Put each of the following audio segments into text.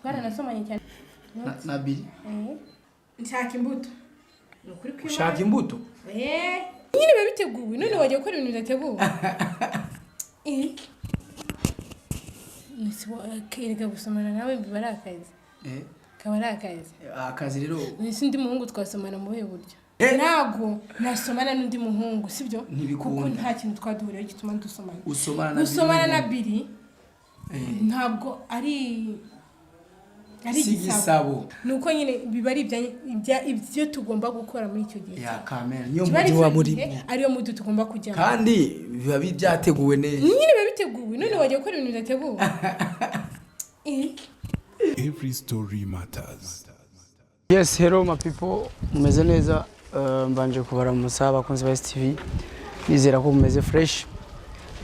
Twaranasomanye cyane. Na Biri. Nshaka imbuto. Ni ukuri kw'Imana. Ushaka imbuto? Eh, nyine biba biteguwe. None wagiye gukora ibintu bidateguwe? Eh. Erega gusomana nawe biba ari akazi. Eh. Kaba ari akazi. Akazi rero. Ese undi muhungu twasomana mu buhe buryo? Eh. Ntabwo nasomana n'undi muhungu, sibyo? Ntibikunda. Kuko nta kintu twaduhuriyeho gituma dusomana. Usomana na Gusomana na Biri. Biri ntabwo ari Si igisabo. igisabo. Ni uko nyine biba ari ibyo tugomba gukora muri icyo gihe. Ya kamera niyo Kiba ari mujyi wa icyo muri. gihe, ariyo mudu tugomba kujyamo. Kandi biba byateguwe neza. Nyine biba biteguwe. None wagiye gukora ibintu bidateguwe? Eh. Every story matters. Yes, hello my people, mumeze neza? Mbanje kubaramutsa abakunzi ba STV, nizera ko mumeze fresh.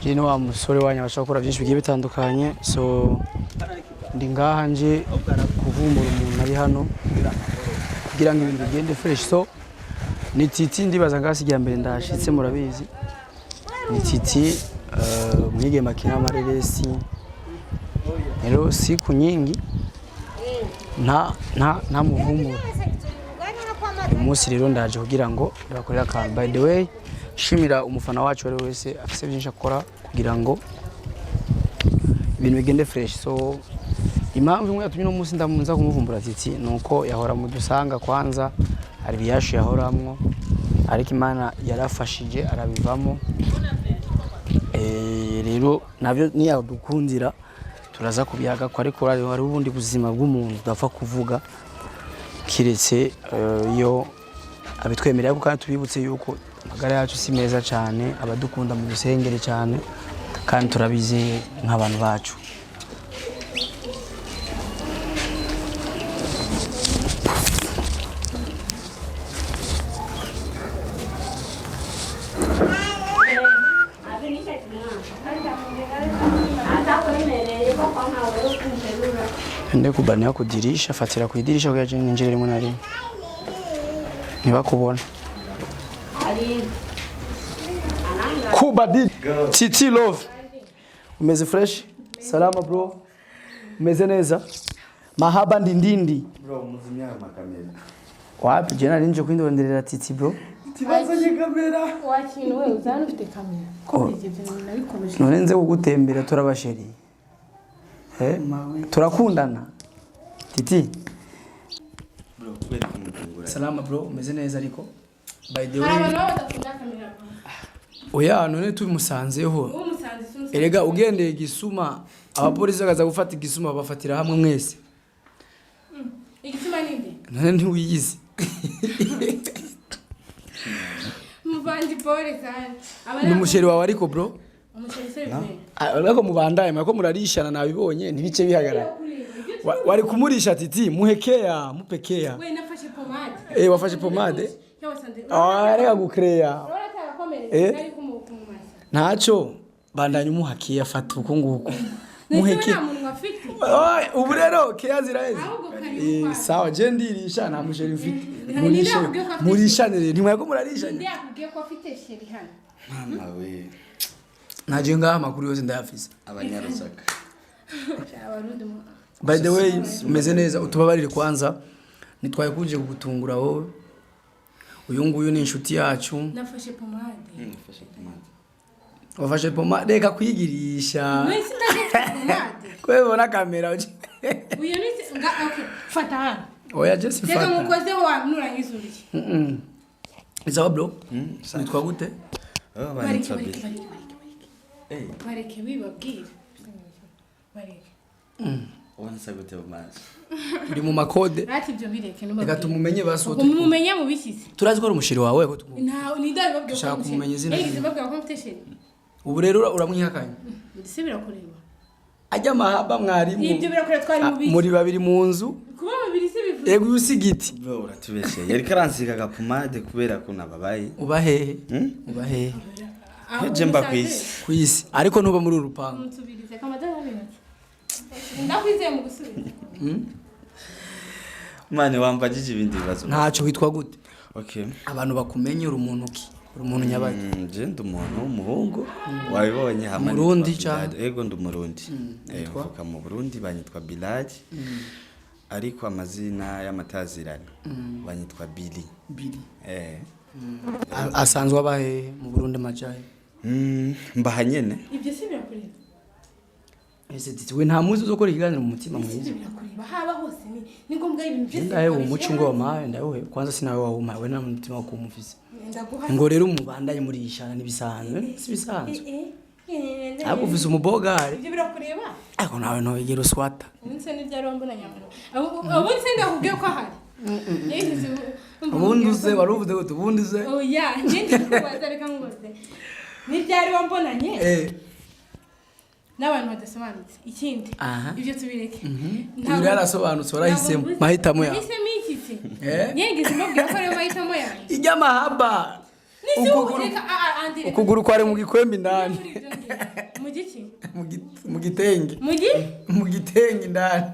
Je ni wa musore wanyu abasha gukora byinshi bigiye bitandukanye, so ndi ngaha nje kuvumbura umuntu ari hano kugira ngo ibintu bigende fresh. So ni Titi, ndibaza ngaha sigira mbere ndashitse, murabizi. Ni Titi, mwigeme akina amareresi. Rero siku nyingi nta muvumbura. Uyu munsi rero ndaje kugira ngo ndabakorere akantu. By the way, shimira umufana wacu wari wese afise byinshi akora kugira ngo ibintu bigende fresh. So impamvu imwe yatumye uno munsi ndamunza kumuvumbura Titi ni uko yahora mu dusanga, kwanza hari ibiyashu yahoramwo, ariko Imana yarafashije arabivamo. Rero nabyo niyadukundira turaza kubihaga ko, ariko hari ubundi buzima bw'umuntu tudapfa kuvuga kiretse iyo abitwemerera. Ariko kandi tubibutse yuko amagara yacu si meza cyane, abadukunda mu dusengere cyane kandi turabizeye nk'abantu bacu. Ende kubania kudirisha, fatira ku idirisha kugira ngo ninjire rimwe na rimwe ntibakubona. Kubadi Titi Love, umeze fresh? Salama bro, umeze neza? Mahaba ndindindi. Bro, muzimya amakamera. Wapi, je nari nje kwindonderera Titi bro. Tibazanye kamera. Wakintu we uzana ufite kamera ko buri gihe ibyo bintu nabikomeje. None nze kugutembera, turabasheri, eh, turakundana Titi. Bro, kubera kumutungura. Salama bro, umeze neza? Ariko by the Hari way, abantu baba badakunda kamera. Oya, none tumusanzeho. Uwo musanze si umusanze. Erega ugendeye igisuma, abapolisi bakaza gufata igisuma, bafatira hamwe mwese. Igitsina ninde? None ntiwiyizi? Muvandi, pole sana. Aba Ni umusheri wawe ariko bro? Umusheri se bivuye. Ah, ariko mubandaye murako murarishana, nabibonye ntibice bihagarara. Wari kumurisha Titi, muhekeya mupekeya. We nafashe pomade. Eh, wafashe pomade? Cyangwa sande. Ah, reka gukereya. Urabona atarakomeretse. Eh. Nari kumumasa. Ntaco, bandanye umuhakiye, afata uku nguku. Muheke. Muheke. Nta munwa afite. Oy, ubu rero keya ziraheze. Ahubwo karibu Eh, kwa. sawa, je ndirisha, nta musheri mfite. Ninde Murishe. yakubwiye ko afite? Murishanire, ntimwako murarishanya. Ninde yakubwiye ko afite sheri hano? Mama we. Naje ngaha amakuru yose ndayafise. Abanyarusaka. Abarundi mu By the way, umeze neza? Utubabarire kwanza, nitwaye kuje kugutungura wowe. Uyu nguyu ni inshuti yacu. Nafashe pomade. Mfashe pomade. Wafashe poma, reka kwigirisha. Mwese ndafashe pomade. Kwebona kamera Uyu ni nga, okay, fata hano. Oya, je Reka sifata. mukozeho wa nurangiza urye. Isawa bro, nitwa gute? Oh, Bareke. banyitwa Bareke. Bill. Bareke, bareke, bareke. Eh, Bareke bibabwire, bareke. ubona gute mu maso? Uri mu makode. Ati ibyo bireke. Reka tumumenye basi uwo Ubwo turi kumwe. mumumenye mubishyize. Turazi ko ari umusheri wawe ko Nta ninde wabibabwiye ko Ushaka ari kumumenya izina umusheri? rye. Yigeze babwira ko mfite sheri? Ubu rero uramwihakanye. Ndetse birakureba. Ajya mahaba mwarimu. Ibyo birakureba, twari Ah, mu biki? Muri babiri mu nzu. Kuba mubiri si bivuze. Ego, usiga igiti. Bro, uratubeshye. Yariko aransiga agapomade kubera ko nababaye. Uba hehe? Hmm? Uba hehe? Aho Je mba umusanze- kw'isi. Ku isi, ariko ntuba muri uru rupangu. Munsubirize kamadara ntoki. Ndakwizeye mu gusubiza. Mane, wambajije ibindi bibazo. Ntacyo, witwa gute? Okay. Abantu bakumenye, uri umuntu ki? Uri umuntu nyabaki? Je ndi umuntu w'umuhungu wabibonye hamwe. Umurundi nitwa canke? Bilal. Ego, ndi umurundi. Mvuka mu Burundi, banyitwa Bilal. Ariko amazina y'amatazirano banyitwa Billy. Billy. Eh. Asanzwe abahe mu Burundi majahe? Mbaha nyene. Ibyo si birakureba. Ese titi we nta muzi uzokora ikiganiro mu mutima Ese mwiza. ibyo birakureba, haba hose ni ngombwa ibintu byose. Ndahe ukabishyira umuco ngo wampaye, ndawe kwanza sinawe wawumpaye, we nta mutima wo kumufise. Ndaguha. Ngo rero mubandanye murishana nibisanzwe, si bisanzwe. Eh, eh, Ariko ufise umubogare. Ibyo birakureba. Ariko nawe ntogera uswata. Ubundi se n'ibyari wambona nyamara ubundi se ndakubwiye ko ahari. Ubundi uze wari uvuze gute ubundi uze? Oya, njye ndikubaza, reka nkubaze, n'ibyari wambonanye n'abantu badasobanutse ikindi. Aha. Ibyo tubireke. Uyu rero arasobanutse, warahisemo mahitamo yawe. Nahisemo iki se? Eh? Nyengeze mbabwira ko ariyo mahitamo yanjye. Ijyamahaba. Nisi Ukuguru- reka andi reka. Ukuguru kwari mu gikwembe indani. Muri ibyo ngibyo. Mu giki? Mu gitenge. Mu gi Mu gitenge indani.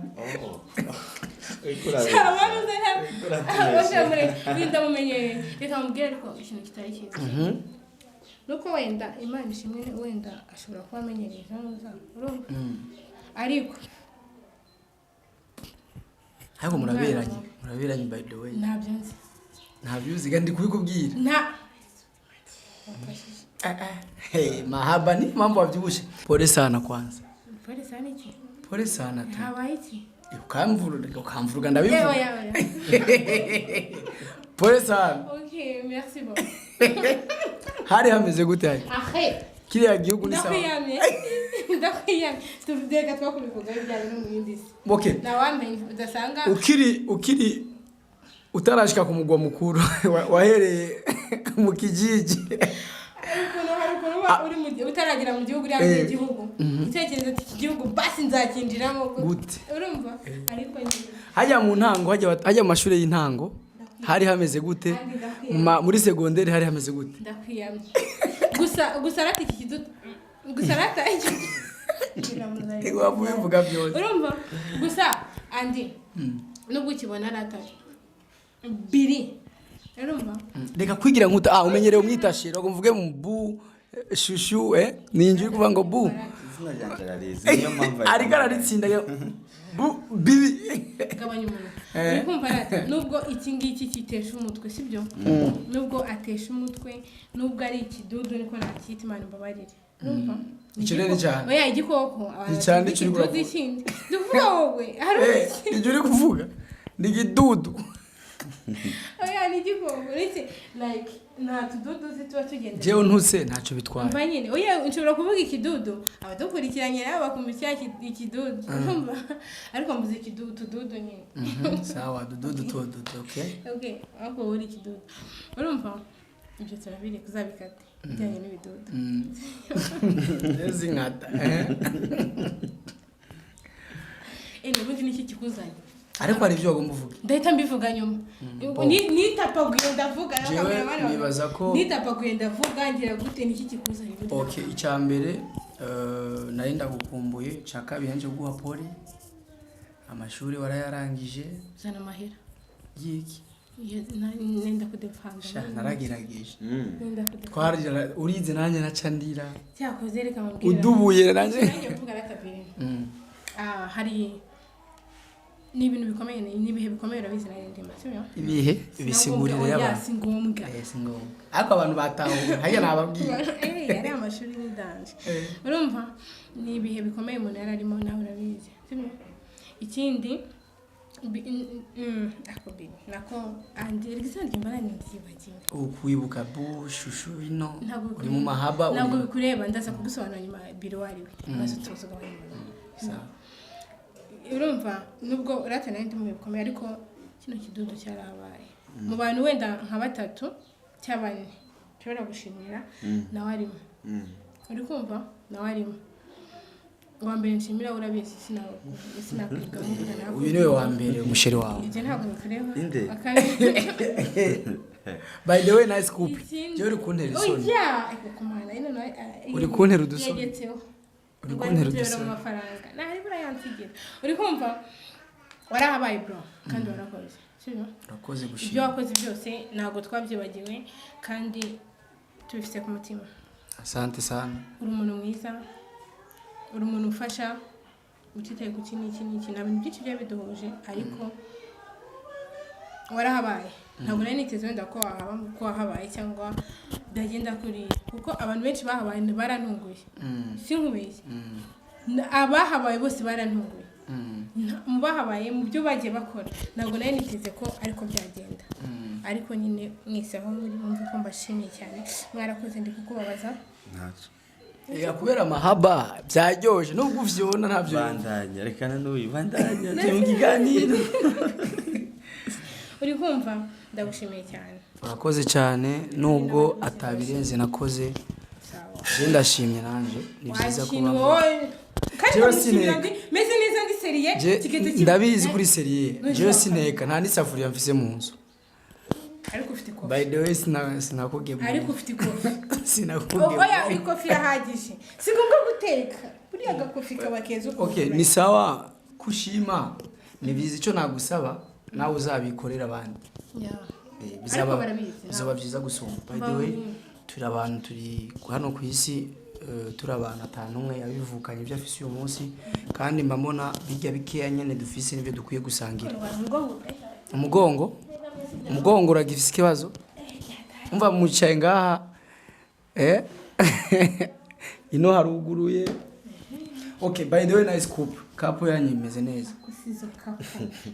Ndamumenyereye, reka mubwire, ariko ikintu kitari cyiza nuko wenda Imana ishimwe, wenda ashobora kuba amenyereye ntuza, urumva, ariko Ariko muraberanye, muraberanye by the way. Ntabyo nzi. Ntabyo uzi kandi kubikubwira. Nta. Hey, mahaba ni mambo wabyibushe. Pole sana kwanza. Pole sana iki? Pole sana tu. Habaye iki? Ukamvuruga, ukamvuruga ndabivuga. Yewe yawe. Pole sana. Okay, merci beaucoup. Hari hameze gute hari? Ahe. Kiriya gihugu ni sawa. Ndakwiyamye, ndakwiyamye, reka twakubivuga ibijyanye no mu yindi si. Okay. Ntawamenya udasanga. Ukiri utarashika ku mugwa mukuru, wahereye mu kijiji. Hari ukuntu uba uri utaragera mu gihugu, uriya mu gihugu utekereza ati iki gihugu basi nzakinjiramo. Gute? Urumva, ariko nyine Hajya mu ntango, hajya mu mashuri y'intango hari hameze gute? Kandi ndakwiyamye. Muri segonderi hari hameze gute? Ndakwiyamye, gusa rata iki kidudu, gusa rata iki. Waba ubivuga byose. Urumva, gusa andi nubwo ukibona rata biri, urumva. Reka kwigira nkuta, umenyereye umwitashiro ngo mvuge mu bu shushu, ninjye uri kuvuga ngo bu. Izina ryanje ararizi, niyo mpamvu. Ariko araritsinda bu bibi. Gabanya umunwa. Uri kumva rata, nubwo iki ngiki kitesha umutwe, sibyo? Nubwo atesha umutwe, nubwo ari ikidudu, niko nacyita, Imana imbabarire, urumva. Icyo rero ni cyane. Oya, igikoko abantu Ni cyane bati icyo uri ikidudu. kuravuga. Ikindi ndavuga wowe hari Ibyo uri kuvuga ni igidudu. Oya, ni igikoko uretse like nta tududu uzi tuba tugenda. Jewe ntutse ntacyo bitwaye. Mva nyine, oya, nshobora kuvuga ikidudu, abadukurikiranye nabo bakumva icya ikidudu, urumva, ariko mvuze ikidudu, utududu nyine. Sawa, dududu tududu, okay. Okay, ariko wowe uri ikidudu, urumva, ibyo turabireka, uzabikate ibijyanye n'ibidudu. Zinkata. Ubundi niki kikuzanye? Ariko hari ibyo wagomba uvuga. Ndahita mbivuga nyuma. Nitapaguye ndavuga na Jewe cameraman wawe. nibaza ko- Nitapaguye ndavuga, ngira gute, niki kikuzanye ubundi? Okay, icya mbere, nari ndagukumbuye. Icya kabiri, nje kuguha pole, amashuri warayarangije. Zana amahera. Yiki? Nenda kudepfanga. Sha, naragerageje. Nenda kudepfanga. Twarira urize nanjye naca ndira. Cyakoze reka mubwire. Udubuye nanjye. Nanjye kuvuga ratabiri. Hari ni ibintu bikomeye, ni ibihe bikomeye, urabizi, nari ndimo, sibyo? Ibihe ibisigurire Oya, y'abantu. si ngombwa. Si ngombwa, ariko abantu batahuye hariya nababwiye. Yari amashuri ni danger, urumva, ni ibihe bikomeye umuntu yari arimo, nawe urabizi, sibyo? Ikindi ako nako andi izina rye mbara ndyibagiwe. Ukwibuka bu shushu ino Ntabwo uri mu mahaba. Ntabwo bikureba, ndaza kugusobanura nyuma biro wariwe maze tuza ugabanya umunwa. Sawa. Urumva, nubwo urata nari ndi mu bihe bikomeye, ariko kino kidudu cyarahabaye mu bantu wenda nka batatu cyangwa bane nshobora gushimira, nawe arimo. Uri kumva, nawe arimo. Uwa mbere nshimira urabizi, sinakwiga muvuga nawe. Uyu niwe wa mbere, umusheri wawe. Ibyo ntabwo bikureba. Inde? By the way, nice couple. Ikindi- Jewe uri kuntera isoni. Oya, ariko kumana ino nawe, Uri kuntera udusoni. yegetseho. Uri Ngo kuntera ari kuturebera udusoni. mu mafaranga nta buriya yansigira. Uri kumva, warahabaye bro, kandi warakoze, sibyo? Urakoze Ibyo gushima. wakoze byose ntabwo twabyibagiwe kandi tubifite ku mutima. Asante sana. Uri umuntu mwiza, uri umuntu ufasha. Utitaye ku iki n'iki n'iki, nta bintu byinshi byari biduhuje, ariko warahabaye. Ntabwo nari niteze wenda ko wahaba, ko wahabaye cyangwa byagenda kuriya, kuko abantu benshi bahabaye barantunguye, sinkubeshye. Abahabaye bose barantunguye. Mu bahabaye, mu byo bagiye bakora, ntabwo nari niteze ko ariko byagenda. Ariko nyine mwese aho muri, mwumve ko mbashimiye cyane, mwarakoze. Ndi kukubabaza. Ntacyo. Kubera amahaba byaryoje, nubwo uvyona ntabyo. Bandanya, rekana n'uyu, bandanya, turi mu kiganiro. Uri kumva, ndagushimiye cyane. Urakoze cyane, nubwo atabirenze nakoze. Sawa. Je ndashimye nanje, ni byiza Wakintu kuba wowe kandi Jewe ndamushimira. sineka. Ndi meze neza, ndi sérieux. Je Kigeze kiba- ndabizi kuri sérieux. None Jewe se sineka, nta n'isafuriya mfise mu nzu. Ariko ufite ikofi. By the way, sinakubwiye. Ariko ufite ikofi. Sinakubwiye. Oya, ikofi irahagije, si ngombwa guteka. Buriya agakofi kaba keza ukuntu. Okay, ni sawa kushima, ni byiza. Icyo nagusaba, nawe uzabikorera abandi. Yeah. Bizaba Ariko barabizi, bizaba byiza gusumba. By the way, turi abantu, turi hano ku isi, turi abantu atanu umwe yabivukanye ibyo afise uyu munsi, kandi mba mbona bijya bikeya nyene dufise nibyo dukwiye gusangira. Umugongo uragifise ikibazo, umva mwicaye ngaha, ino haruguruye. Okay, by the way, nice couple, couple yanyu imeze neza. Gusizo kapo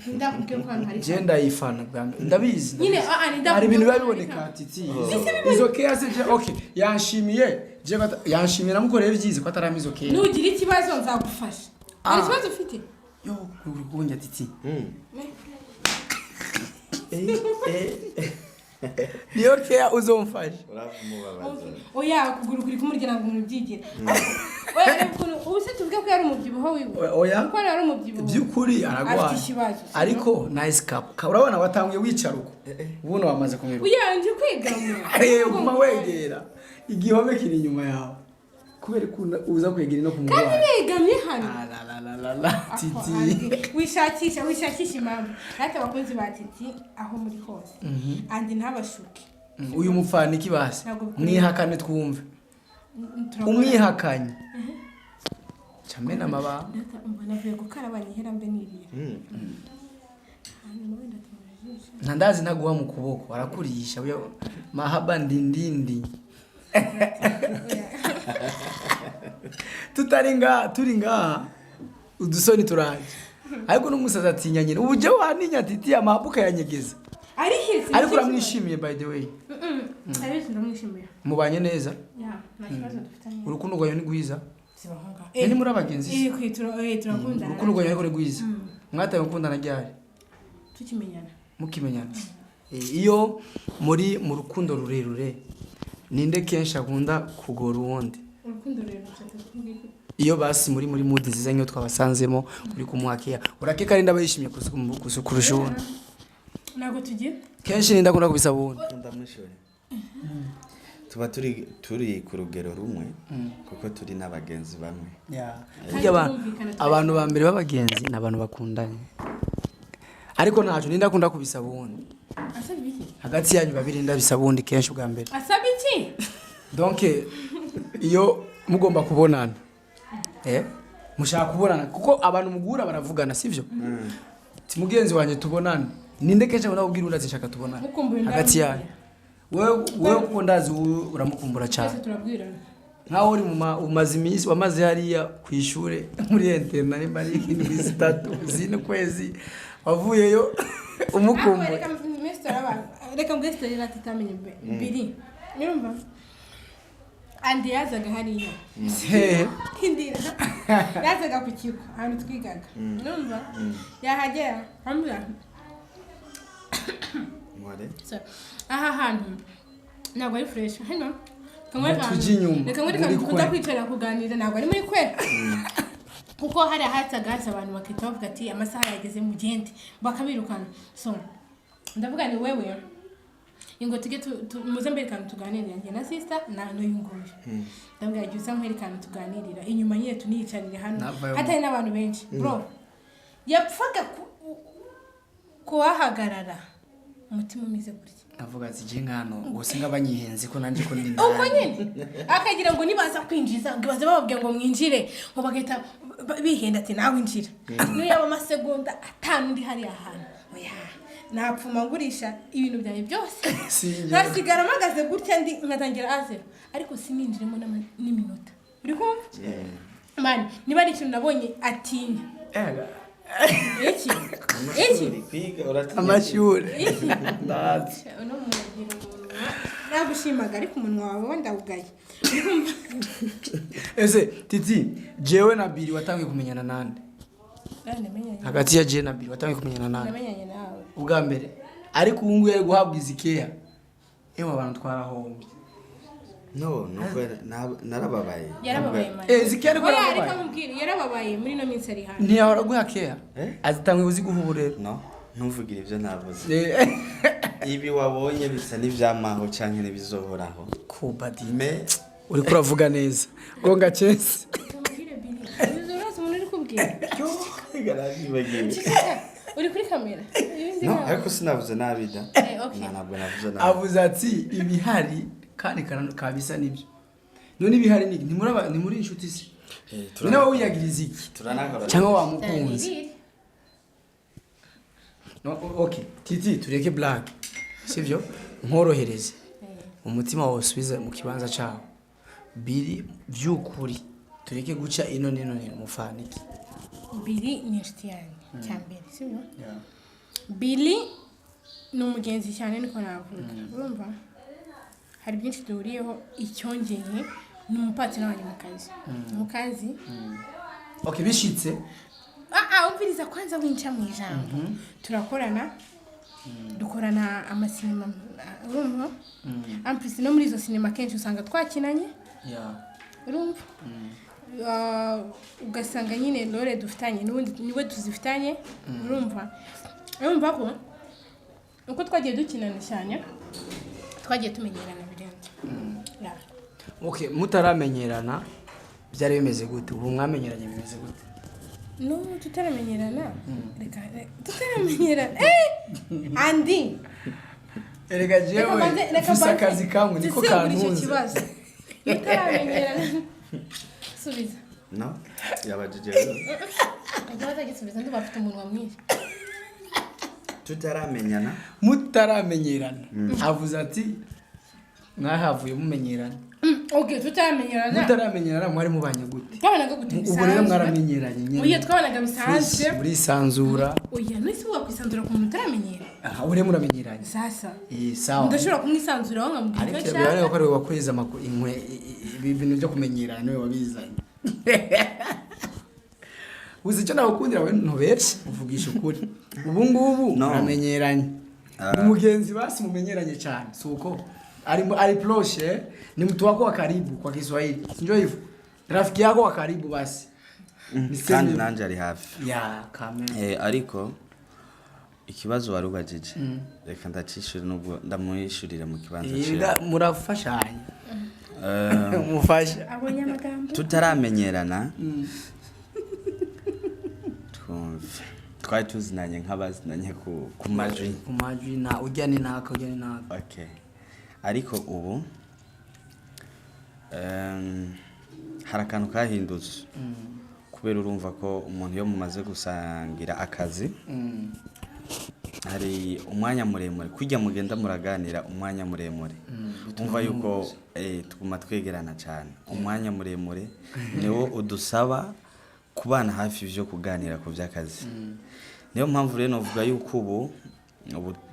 ndakubwiye ko hano hari Je ndayifana bwa mbere, ndabizi. Nyine, Ndabizi. ndakubwiye Hari ibintu ko biba hano hari biboneka. Titi, izo care se je, okay, yanshimiye je ko yanshimiye, namukoreye byiza ko atarama izo care. Nugira ikibazo nzagufasha. Hari ikibazo ufite? Yo kugunya Titi. Niyo care uzomfasha. Uramubabaza. Oya, ukuguru kuri kumurya, ngo umuntu ubyigira. Oya, reba ukuntu ubu se tuvuge ko yari umubyibuho wiwe? Oya. Kuko yari umubyibuho. By'ukuri aragwaye. Afite ikibazo, sibyo? Ariko nice couple. Urabona watanguye wicara uko, ubuno wamaze kumirwa. Oya, nje kwegama. Guma wegera igihome kiri inyuma yawe, kubera ko uza kwegera no Kandi kumurwayi. negamye hano. La Titi. Wishakisha, wishakisha impamvu. Natwe abakunzi ba Titi aho muri hose, andi ntabashuke. Uyu mupfana iki basi? Ntabwo bikureba. Mwihakane twumve. Turakora. Umwihakanye camena amabanga. Data, umva, navuye gukaraba, nihera mbe niriye, hanyuma wenda tumujishe. Ntandazi ntaguha mu kuboko, arakurisha mahaba ndindindi. Tutari ngaha, turi ngaha, udusoni turaje, ariko n'umusazi atinya nyine. Ubu je waninya Titi, amahaba ukayanyegeza. Ari hisi. Ariko uramwishimiye, by the way? Ariko ndamwishimiye. Mubanye neza? Ya, nta kibazo dufitanye. Urukundo rwanyu ni rwiza. Zibaho ngaho. Ni muri abagenzi se? Turakundana. Urukundo rwanyu ariko ni rwiza. Mwataye gukundana ryari? Tukimenyana. Mukimenyana. Iyo muri mu rukundo rurerure, ninde kenshi akunda kugora uwundi? Urukundo rurerure ushatse kuvuga iki? Iyo basi muri mood nziza nk'iyo twabasanzemo, uri kumuhakiya, urakeka ari ndaba yishimye kurusha uwundi? Ntabwo tugira. Kenshi ninde akunda kubisaba uwundi? Ndamwishure, tuba turi ku rugero rumwe kuko turi n'abagenzi bamwe. Burya Turumvikana. abantu ba mbere b'abagenzi ni abantu bakundanye, ariko ntacyo. Ninde akunda kubisaba uwundi? Asaba iki? Hagati yanyu babiri, ndabisaba uwundi kenshi bwa mbere? Asaba iki? Donc iyo mugomba kubonana, mushaka kubonana, kuko abantu mugura baravugana, sivyo? Ti mugenzi wanjye tubonane. Ninde kenshi akunda kubwira undi ati nshaka tubonane? Mukumbuye. Hagati yanyu, wewe kuko ndazi wowe uramukumbura cyane. Twese turabwirana. Nkaho uri umaze iminsi, wamaze hariya ku ishure muri internat, nimba ari iminsi 3, 4, ukwezi, wavuyeyo umukumbuye. Reka mbese abantu, reka mbese rero tutamenye biri nyumva andi yazaga hariya. Hehe? Indira yazaga ku kigo ahantu twigaga, numva yahagera ambwira Mpore. So, aha hantu ntabwo ari fresh hano. Reka Tujye inyuma, reka nkwereke muri ahantu dukunda kwe. kwicara kuganira, ntabwo ari muri kwe, kuko hari ahacaga haza abantu bakahita bavuga ati amasaha yageze, mugende, bakabirukana. So ndavuga ni wewe ingo tujye muze mbere ahantu tuganirira, njye na sister na n'uyu nguyu. Ndabwira jya uza nkwereke ahantu tuganirira inyuma nyine, tuniyicarire hano Navayo. hatari n'abantu benshi. Bro, yapfaga kuhahagarara. Umutima umeze gutya. Avuga ati je nkano gusa ngabanyihenze ko nanje ko ndi Uko ndani. nyine akagira ngo nibaza kwinjiza, ngo baze bababwira ngo mwinjire, ngo bagahita bihenda ati nawe injira. Niyo yaba amasegonda 5 ndi hariya hantu, oya, napfuma ngurisha ibintu byanjye byose. Sinjye. Nkasigara mpagaze gutya, ndi nkatangira à zéro, ariko sininjiremo n'iminota. Uri kumva man, niba ari ikintu nabonye atinya, iki iki? Kwiga uratinya. Amashuri. Iki? Ndazi. Uno muntu agira umunwa, nagushimaga, ariko umunwa wawe wo ndawugaye. Ese Titi, jewe na Biri watangiye kumenyana nande? Namenyanye Hagati ya jewe na Biri watangiye kumenyana nande? Namenyanye nawe. Ubwa mbere, ariko ubu ngubu yari guhabwa izi keya, ewe abantu twarahombye. No, nuko narababaye. Yarababaye man. Eh, zikeya ariko Oya, yarababaye. reka mubwire, yarababaye muri ino minsi ari hano. Ntiyahora guha keya? Eh? Azitanga uzi guha ubu rero. No, ntuvugire ibyo navuze. Eh, Ibi wabonye bisa n'ivyamaho canke n'ibizohoraho. Kubadi. Me Uriko uravuga neza, gonga chesi. Mubwire Bili, urazi umuntu uri kubwira? Garabyibagiwe. Ceceka, uri kuri kamera. Ibindi No, ntabwo. ariko sinavuze nabi da. Eh, okay. Na, ntabwo navuze nabi. Avuze ati ibihari kandi kabisa nibyo. None ibihari ni ntimuraba, ntimuri inshuti se? Eh, None wowe wiyagiriza iki? Turanakora. Cyangwa wamukunze? Bili. No, okay Titi, tureke blague, sivyo? Nkorohereze umutima wawe, usubize mu kibanza cyawo. Biri by'ukuri, tureke guca ino nino nino, mufaniki? Bili ni inshuti yanjye cya mbere, sibyo? Bili ni umugenzi cyane, niko navuga. Urumva hari byinshi duhuriyeho. Icyongeye ni umupartner wanjye mu kazi. Okay, bishitse Ah ah, umviriza kwanza, winca mu ijambo. Turakorana, dukorana amasinema, ah, urumva, en plus no muri izo sinema kenshi usanga twakinanye. Urumva, ah, ugasanga nyine role dufitanye n'ubundi niwe tuzifitanye. Urumva ko uko twagiye dukinana cyane, twagiye tumenyerana birenze. Yeah. Okay, mutaramenyerana byari bimeze gute? Ubu mwamenyeranye bimeze gute? No, tutaramenyerana, reka tutaramenyerana, andi Erega Reka jewe reka mfise mbanze akazi kamwe niko nsesengure icyo kantunze. kibazo. Mutaramenyerana, subiza. No, yabajije rero. Bajya batagisubiza, ndumva bafite umunwa mwinshi. Tutaramenyana. Mutaramenyerana, avuze ati mwahavuye mumenyerana. Okay, tutaramenyerana. Mutaramenyerana mwari mubanye gute? Twabanaga gute? Ubu rero mwaramenyeranye nyine. Oya, twabanaga bisanzwe. Murisanzura. Oya, none se wakwisanzura ku muntu utaramenyera? Aha ure muramenyeranye. Sasa Eh, sawa. ndashobora kumwisanzuraho nkamubwira Ariko icyo biraboneka nshaka. ko ariwe wakweza inkwe ibi bintu byo kumenyerana, niwe wabizanye. Uzi icyo nawukundira? We ntubeshe, uvugisha ukuri. Ubu ngubu No. muramenyeranye. Ah. Umugenzi basi mumenyeranye cyane, si uko ari proche, eh? Ni mtu wako wa karibu kwa Kiswahili, si ndio hivyo? Rafiki yako wa karibu basi. Niseme- Kandi nanjye ari hafi. Ya kame. Eh, ariko ikibazo wari ubajije, reka ndacishure nubwo ndamwishurira mu kibanza ciwe. Murafashanya. Eh, Mufasha. Abonye amagambo. Tutaramenyerana, twumve, twari tuzinanye nk'abazinanye ku majwi. Ku majwi, na ujya ni naka, ujya ni naka. Okay, ariko ubu hari akantu kahindutse, kubera urumva ko umuntu iyo mumaze gusangira akazi, hari umwanya muremure kujya mugenda muraganira umwanya muremure, umva yuko tuguma twegerana cyane. Umwanya muremure niwo udusaba kubana hafi byo kuganira ku by'akazi. Niyo mpamvu rero novuga yuko ubu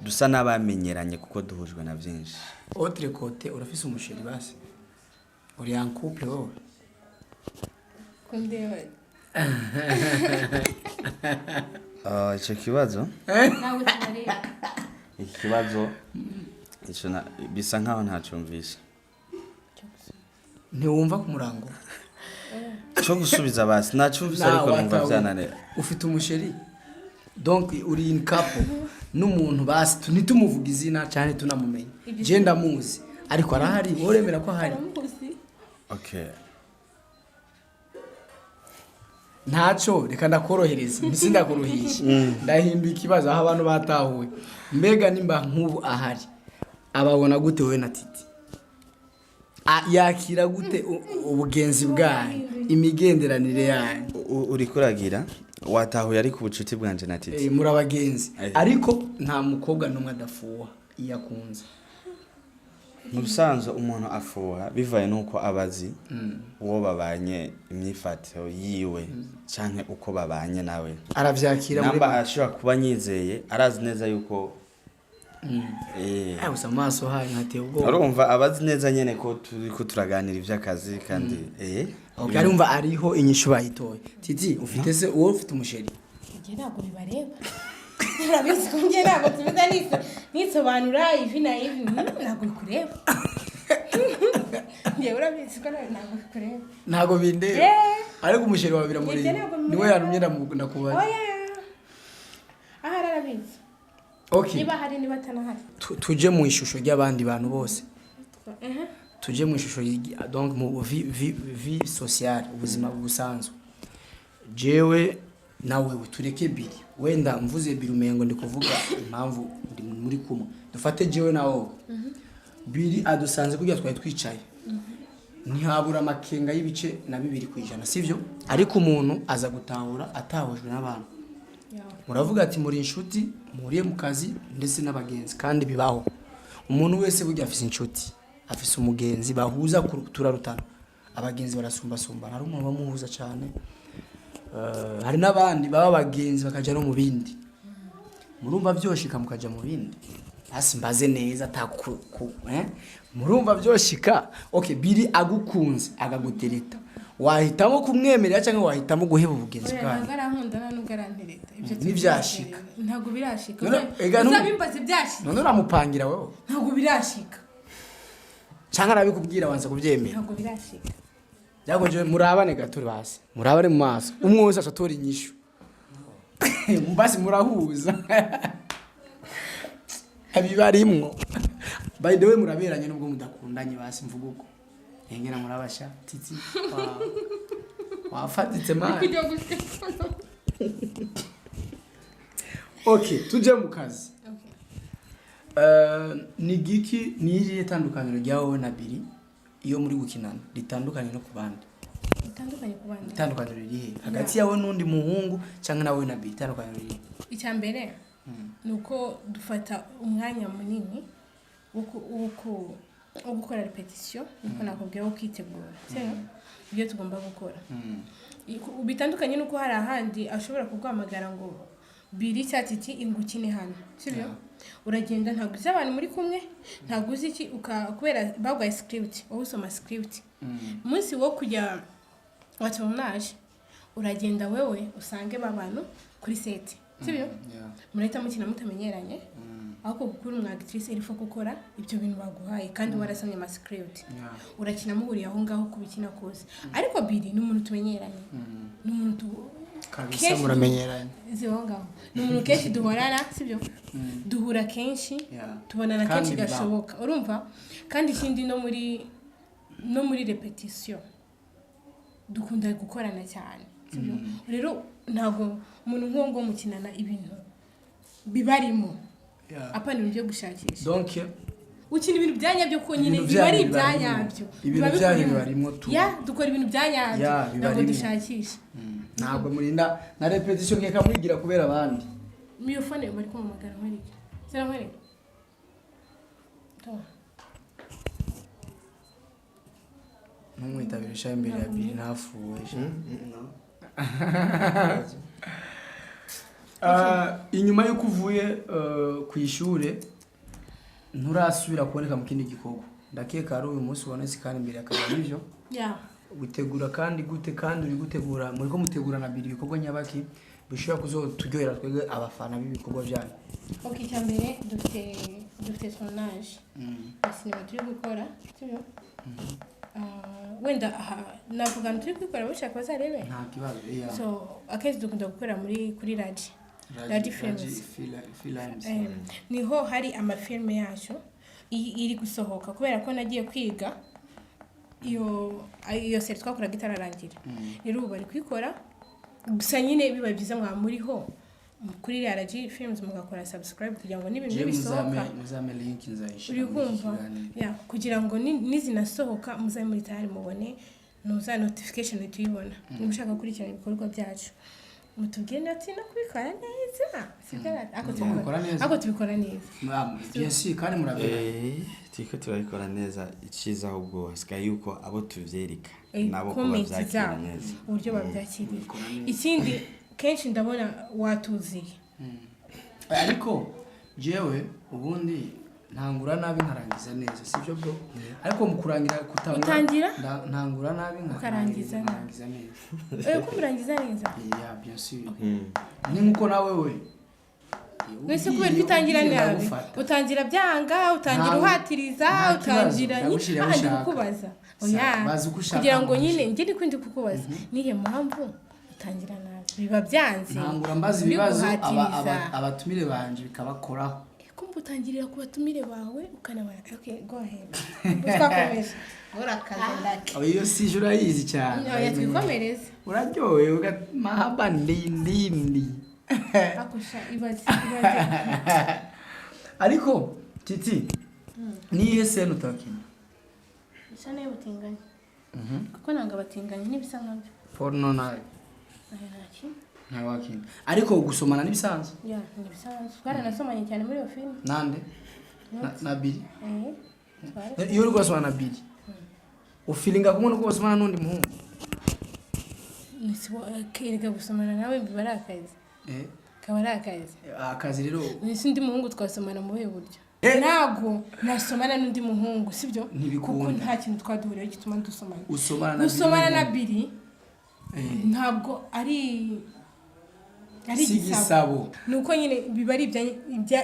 dusa n'abamenyeranye kuko duhujwe na byinshi. Autre côté, urafise umuchéri basi? Uri en couple wowe? Kundeba. Ah, icyo kibazo, Ntabwo tubareba. iki kibazo ico bisa nkaho ntacumvise. Ntiwumva ku murango? Cyo gusubiza basi nacumvise, ariko numva byananira. Ufite umuchéri, donc uri in couple n'umuntu basi, ntitumuvuga izina cyane, tunamumenye. Je ndamuzi, ariko arahari, wowe uremera ko ahari? Aramuzi. Okay. Ntaco, reka ndakorohereza, mbese ndakuruhisha, ndahinduye ikibazo aho abantu batahuwe. Mbega nimba nk'ubu ahari, ababona gute wowe na Titi? Yakira gute ubugenzi bwanyu, imigenderanire yanyu? Uriko uragira watahuye, ariko ubucuti bwanje na Titi. Muri abagenzi. Ariko nta mukobwa n'umwe adafuha iyo akunze. Mu bisanzwe umuntu afuha bivaye n'uko abazi uwo babanye, imyifatiro yiwe canke uko babanye nawe. Aravyakira muri Namba ashobora kuba nyizeye, arazi neza yuko Ah, gusa amaso hanyu hateye ubwoba. Urumva abazi neza nyene ko turiko turaganira ivy'akazi kandi Okay, arumva ariho inyishu bayitoye. Titi, ufite se, uwo ufite umuchéri? Njye ntabwo bibareba, urabizi ko njye ntabwo tubiza nisobanura ivi na ivi. Ntabwo bikureba njye, urabizi ko ntabwo bikureba. Ntabwo bindeba. Ariko umuchéri wawe biramureba. Njye ntabwo Niwe bimureba. yantumye ndakubaza. Oya, ahari arabizi. Okay. Niba ahari, niba atanahari. Tuje mu ishusho ry'abandi bantu bose, tuje mu ishusho donc mu vie sociale, ubuzima busanzwe, jewe nawe tureke biri, wenda mvuze biri umengo ndi kuvuga impamvu ndi muri kumwe. Dufate jewe na wowe, biri adusanze kugira twari twicaye, ntihabura amakenga y'ibice na 2%, sivyo? Ariko umuntu aza gutahura atahujwe n'abantu. Muravuga ati muri inshuti, muhuriye mu kazi ndetse n'abagenzi, kandi bibaho. Umuntu wese burya afise inshuti, afise umugenzi bahuza, turarutana. Abagenzi barasumbasumbana, hari umuntu bamuhuza cyane. Hari n'abandi baba abagenzi bakaja no mu bindi. Murumva vyoshika mukaja mu bindi? Basi mbaze neza ata eh? Murumva vyoshika? Okay, biri agukunze akagutereta, wahitamo kumwemerera cyangwa wahitamo guheba ubugenzi Oya, bwanyu? ntabwo arankunda, nta nubwo arantereta. Ibyo Ntibyashika. Ntabwo birashika. Ega Uzabimbaze byashika. None uramupangira wowe? Ntabwo birashika. Cyangwa arabikubwira wanza kubyemera? Ntabwo birashika. Byagonje murabane gato, basi murabane mu maso, umwe wese acatora inyishu, basi murahuza abibarimwo. By the way, muraberanye nubwo mudakundanye, basi mvuga uko engera murabasha. Titi, wafatitse mani. Kujya guseka. Okay, tuje mu kazi. Okay. Ni giki, ni irihe tandukaniro rya wowe na Biri iyo muri gukinana ritandukanye no ku bandi? Bitandukanye ku bandi? Itandukaniro ririhe hagati yawe n'undi muhungu cyangwa nawe na Biri? Itandukaniro ririhe? Icya mbere ni uko dufata umwanya munini wo gukora répétition, niko nakubwira, wo kwitegura, sibyo? Ibyo tugomba gukora. Bitandukanye n'uko hari ahandi ashobora kuguhamagara ngo biri cya Titi ingukine hano, sibyo? Uragenda, ntabwo uzi abantu muri kumwe, ntabwo uzi iki, kubera baguhaye script, wowe usoma script. Umunsi wo kujya wa tournage, uragenda wewe usange ba bantu kuri set, sibyo? Murahita mukina mutamenyeranye, ariko gukora umu actrice il faut gukora ibyo bintu baguhaye kandi warasomye ama script. Urakina muhuriye aho ngaho kubikina kose. Ariko Biri ni umuntu tumenyeranye, ni umuntu Kabisa. Kenshi Muramenyeranye. Zibaho ngaho, ni umuntu kenshi duhorana, sibyo? Duhura kenshi, tubonana Kandi kenshi bibaho. gashoboka, urumva? Kandi ikindi, no muri répétition dukunda gukorana cyane, sibyo? Rero ntabwo umuntu nk'uwo nguwo mukinana ibintu bibarimo, apana ibintu byo gushakisha. Donc ukina ibintu bya nyabyo ko nyine Ibintu biba ari byanyu ibya bibarimo. nyabyo. Ibintu Biba byanyu bikurimo. bibarimo tu. Ya, dukora ibintu bya nyabyo. Ya, Ntabwo bibarimo. dushakisha. Ntabwo murinda na répétition nkeka mwigira kubera abandi. Iyo phone bari kumpamagara, nkwereke, sinankwereke To. Ntumwitabirisha imbere ya Biri, ntafuwe. No. Inyuma y'uko uvuye ku ishure nturasubira kuboneka mu kindi gikorwa, ndakeka ari uyu munsi ubonetse kandi imbere akaba nivyo. Ya. Witegura kandi gute, kandi uri gutegura, muri ko mutegura na Biri ibikorwa nyabaki bishobora kuzoturyohera twebwe abafana b'ibikorwa byanyu? Ok, icya mbere dufite tournage ya sinema turi gukora, sibyo? Wenda aha navuga ngo turi kubikora, bashaka bazarebe. Nta kibazo, yeah. So akenshi dukunda gukorera muri kuri Raji, Raji Films. Films. Niho hari amafilme yacu iyi iri gusohoka, kubera ko nagiye kwiga iyo série twakoraga itararangira. Rero ubu bari kuyikora. Gusa nyine biba byiza mwaba muriho kuri RG Films, mugakora subscribe kugira ngo n'ibintu Je nibisohoka muzame, muzame link nzayishira uri muri iki kumva kiganiro. Ya, kugira ngo nizinasohoka muzabe muri tayari, mubone nuza notification tuyibona. Niba ushaka gukurikirana ibikorwa byacu, mutubwire ati no kubikora neza. Sibyo? Ariko Tubikora tubikora neza. Ariko tubikora neza. Bien sûr, kandi murabikora. Turiko turabikora neza. Iciza ahubwo hasigaye yuko abo tuvyereka nabo ko comment bavyakira zabo, neza. uburyo babyakiriye. Ikindi, kenshi ndabona watuziye. Ariko jewe ubundi ntangura nabi nkarangiza neza, sibyo bro? Ariko mu kurangira kutangura Utangira? Ntangura nabi Ukarangiza nabi. nkarangiza neza. Ko urangiza neza. Yeah, bien sûr, ni nkuko nawe we Mwese kubera ko utangira ugiye nabi, ndagufata. utangira byanga, utangira uhatiriza, Nta kibazo, utangira ndagushyira aho aha ndi ushaka. kukubaza. Sawa, Oya, bazi uko ushaka kugira ngo aho nyine ushaka. njye ndi kukubaza nihe mpamvu utangira nabi, biba byanze, Ntangura mbaza uri ibibazo guhatiriza. Abatumire banje bikabakoraho. Kumva utangirira ku batumire bawe ukanabara. Okay, go ahead, twakomeje, urakaze ndake. Aba iyo sije urayizi cyane. Oya, twikomereze. Uraryohewe mahaba ndindindi. Akusha, ibaze, ibaze. Ariko Titi, niyihe scène utakina? Bisa nayo butinganye, kuko nanga abatinganyi n'ibisa nkabyo. Porno nayo? Aya, nta kintu. Ntawe wakina, ariko gusomana n'ibisanzwe? Ya, ni ibisanzwe, twaranasomanye cyane muri iyo filime. Nande na Biri? Eh, twara. Iyo uri gusomana na Biri, ufilinga kumwe nuko basomana n'undi muhungu? Erega gusomana nawe biba ari akazi. Kaba ari akazi. Akazi rero. Ese undi muhungu twasomana mu buhe buryo? Eh. Ntabwo nasomana n'undi muhungu, sibyo? Ntibikunda. Kuko nta kintu twaduhuriyeho gituma dusomana. Usomana na Biri Gusomana na wenyine. Biri ntabwo ari Si igisabo. igisabo. Ni uko nyine biba ari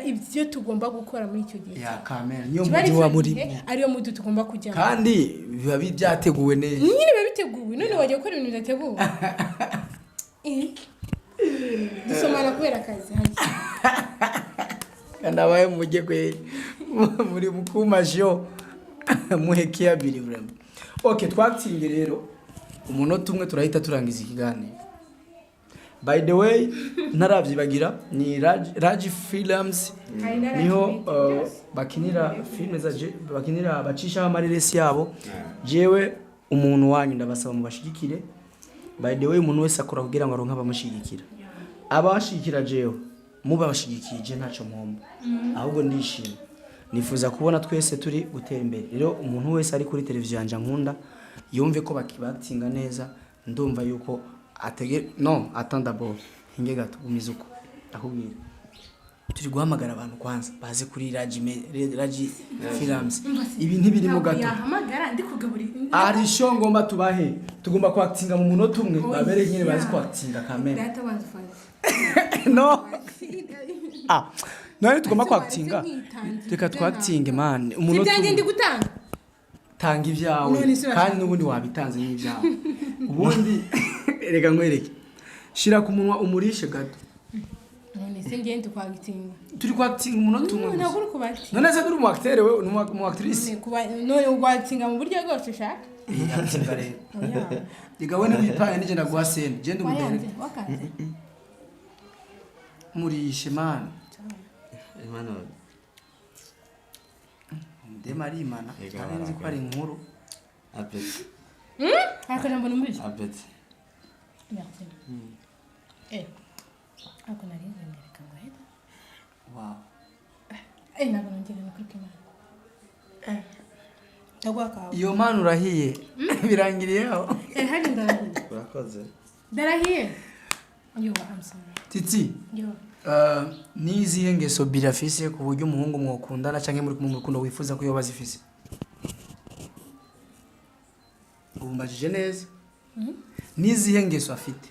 ibyo tugomba gukora muri icyo gihe. Ya kamera niyo Kiba ari mujyi wa icyo muri gihe, ariyo mudu tugomba kujyamo. Kandi biba byateguwe neza. Nyine biba biteguwe. None wajya gukora ibintu bidateguwe? Dusomana kubera akazi hajya. Kandi abaye mujye kwe muri mukumasho muhekiya Biri vraiment. Okay, twatsinze rero, umunota umwe turahita turangiza ikiganiro. By the way, ntaravyibagira, ni Raji Films. Hari na Raji Niho Media, byose. Bakinira filime za bakinira, bacishaho amareresi yabo. Jewe umuntu wanyu ndabasaba mubashigikire. By the way, umuntu wese akora kugira ngo aronke abamushigikira. Abashigikira jewe mubashigikiye, je ntacyo mpomba, ahubwo ndishimye. Nifuza kubona twese turi gutera imbere. Rero umuntu wese ari kuri televiziyo yanjye nkunda yumve ko bakibatinga neza, ndumva yuko atege no atanda bo hinge gato umize uko akubwira. Turi guhamagara abantu kwanza baze kuri Raji Films. Ibi ntibirimo Ntabwo gato. yahamagara ndi kugaburira. Ari show ngomba tubahe, tugomba kwakitinga mu munota umwe, babere nyine bazi Oya. kwakitinga kamera. Data, banza ufate. No, ah, none tugomba kwakitinga. Nkitangira. Reka twakitinge man, Si umunota ibyanjye umwe. ndi gutanga. Tanga ibyawe. None se urashaka Kandi n'ubundi wabitanze n'ibyawe ubundi. Reka nkwereke, shira ku munwa umurishe gato. None se ngende kwagitinga? Turi kwakitinga umunota umwe Ntabwo gusa. uri kubati. None se turi umu acteur, we ni umu actrice. None watinga mu buryo bwose ushaka. Eh, actinga rero. Oya. Reka we ntiwipange, nije ndaguha scène, je ndi Wayanze umudirector. wakanze. Murishe man. Emmanuel. Umudema arimana. Ega. Nari nzi ko ari inkuru. Apeti. Akajambo numvise. Apeti. Merci. Ako nari nzemye, reka ngo ahita. Wow. Ntabwo nongera, ni ukuri kw'Imana. Ndaguha kawe. Iyo mana urahiye, birangiriye aho. Hari ndarahiye. Urakoze. Ndarahiye. Yo, I'm sorry. Titi. Yo. Ni izihe ngeso Biri afise ku buryo umuhungu mwokundana cyangwa muri kumwe mu rukundo wifuza ko yoba azifise? Ubu mbajije neza, ni izihe ngeso afite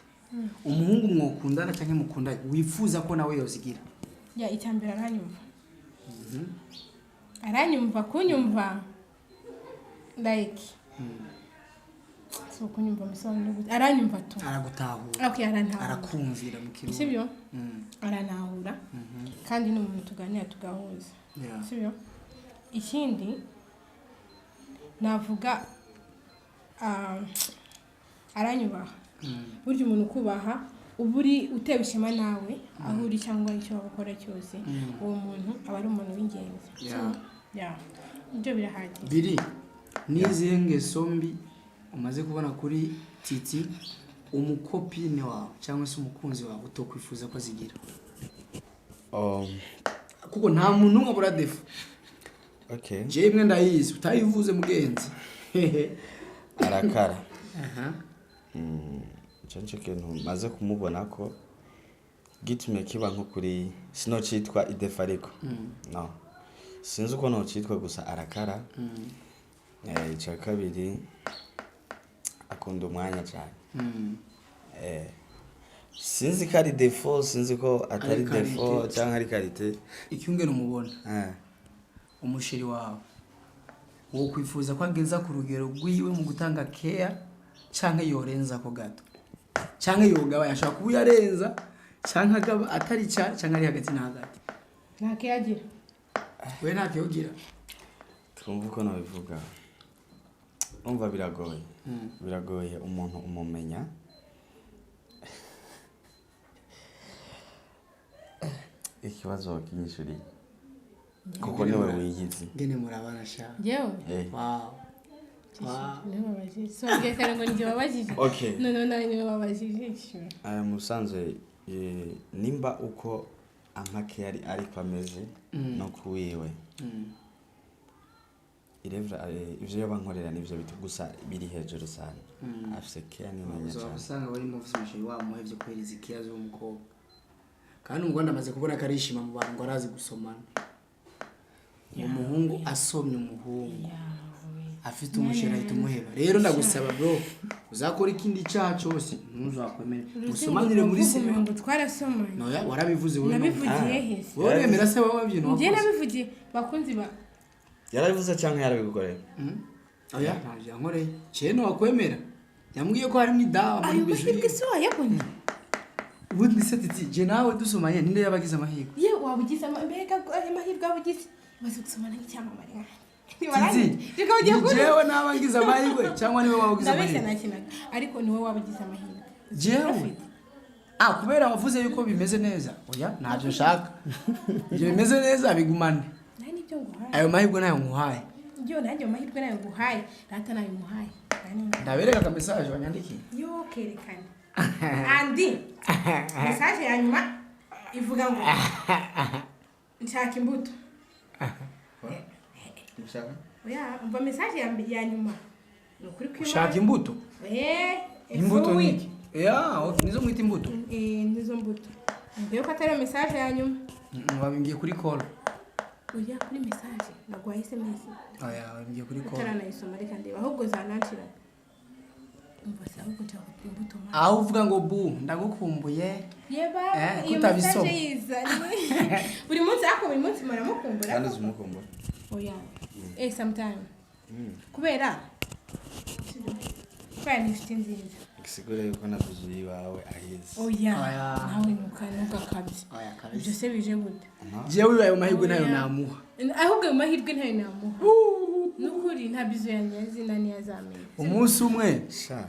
umuhungu mwokundana cyangwa mukundanye wifuza ko nawe yozigira? Ya, icyambere aranyumva. Aranyumva, kunyumva. Like. Si ukunyumva musobanuro gute? Aranyumva tu. Aragutahura. Okay, arantahura. Arakumvira mu Kirundi. Sibyo? Arantahura. Kandi ni umuntu tuganira tugahuza. Sibyo? Ikindi navuga, aranyubaha. Burya umuntu ukubaha Uba uri utewe ishema nawe aho uri cyangwa icyo waba ukora cyose, uwo muntu aba ari umuntu w'ingenzi. So, yeah, ibyo birahagije. Biri n'izihe ngeso mbi umaze kubona kuri Titi, umucopine wawe cyangwa se umukunzi wawe, utokwifuza ko azigira? Kuko nta muntu n'umwe abura défaut. Okay. Jewe imwe ndayizi, utayivuze mugenzi. Arakara. Aha. Ico nico kintu maze kumubona ko gitumye kiba nko kuri sinocitwa idéfaut, ariko no sinzi uko nocitwa, gusa arakara. Ica kabiri, akunda umwanya cyane. Sinzi ko ari défaut, sinzi ko atari Ari qualité. défaut cyangwa ari qualité. Icyungene umubona, umuchéri wawe wo kwifuza ko ageza ku rugero rwiwe mu gutanga care, canke yorenza ko gato, canke yogabanya? Ashobora kuba yarenza canke agaba atari cyane, canke ari hagati na hagati. Nta kiyagira. We nta care ugira? Twumva uko nabivuga, umva, biragoye, biragoye umuntu umumenya. Ikibazo wakinyishuriye kuko niwe wiyizi. Ngene murabana sha. Njyewe? Wow. Wow. Niwe wabajije, so wabwiye kare ngo njye wabajije. Okay. Noneho nawe niwe wabajije, sure. Aya musanzwe, nimba uko amake yari ariko ameze no kuwiwe irevra, ivyo yoba nkorera nivyo bitu, gusa biri hejuru sana, afise care nininya Uzaba cyane. usanga bari mu umuchéri wamuhevye kubera izi care z'umukobwa, kandi umugore amaze kubona ko arishima mu bantu ngo arazi gusomana. Umuhungu asomye, umuhungu afite umuchéri ahita umuheba. Rero ndagusaba bro, uzakora ikindi cyaha cyose ntuzakomere musomanire muri sima. Ngo twarasomanye? Noya, warabivuze wowe. Nabivugiye hese? Wowe uremera se wowe ibintu Njye wakoze? nabivugiye, bakunzi ba Yarabivuze cyangwa yarabigukoreye? Oya, ntabyo yankoreye. Cyene wakwemera yambwiye ko harimo idawa muri Ayo bizu. mahirwe si wayabonye? Ubundi se Titi, je nawe dusomanye, ninde yabagize amahirwe? Ye, waba ugize mbega ayo mahirwe waba ugize, umaze gusomana nk'icyamamare. Titi, Reka ugiye ni kuri jewe naba ngize amahirwe cyangwa niwe waba ugize Ndabeshya? amahirwe? Nakinaga, ariko niwe waba ugize amahirwe. Jewe? Ah, kubera wavuze yuko bimeze neza. Oya, ntabyo nshaka. Ibyo bimeze neza bigumane. Nawe nibyo nguhaye. Ayo mahirwe nayo nkuhaye. Ibyo nanjye ayo mahirwe nayo nguhaye, rata nayo nguhaye. Ndabereka aka message wanyandikiye. Yo, kerekana andi message ya nyuma ivuga ngo nshaka imbuto. Oya, umva message ya nyuma, ni ukuri kw'Imana. Ushaka imbuto? Eh. Imbuto Efuwi. ni iki? Ya, okay, nizo mwita imbuto? Eh, nizo mbuto. Mbwiye ko atari message ya nyuma. Wabimbwiye kuri call. Oya, kuri message naguhaye SMS. Oya, wabimbwiye kuri call. Utaranayisoma, reka ndeba ahubwo zananshira. Umva se, ahubwo nshaka imbuto ma. Aho uvuga ngo bu ndagukumbuye. Yeba. Eh, Iyo kutabisoma. message yizanye buri munsi, ariko buri munsi muramukumbura. Kandi uzi umukumbura? Oya, sometime, kubera ni inshuti nziza. Gisigura yuko navuze iwawe ahize. Oya. Oya. Nawe ntugakabye. Oya kabisa. Ibyo se bije gute? Jewe ayo mahirwe nayo Oya. namuha. Ahubwo ayo mahirwe ntayo namuha, n'ukuri nta bizo yanjye yazina n'iyazamenye. Umunsi umwe. Sha,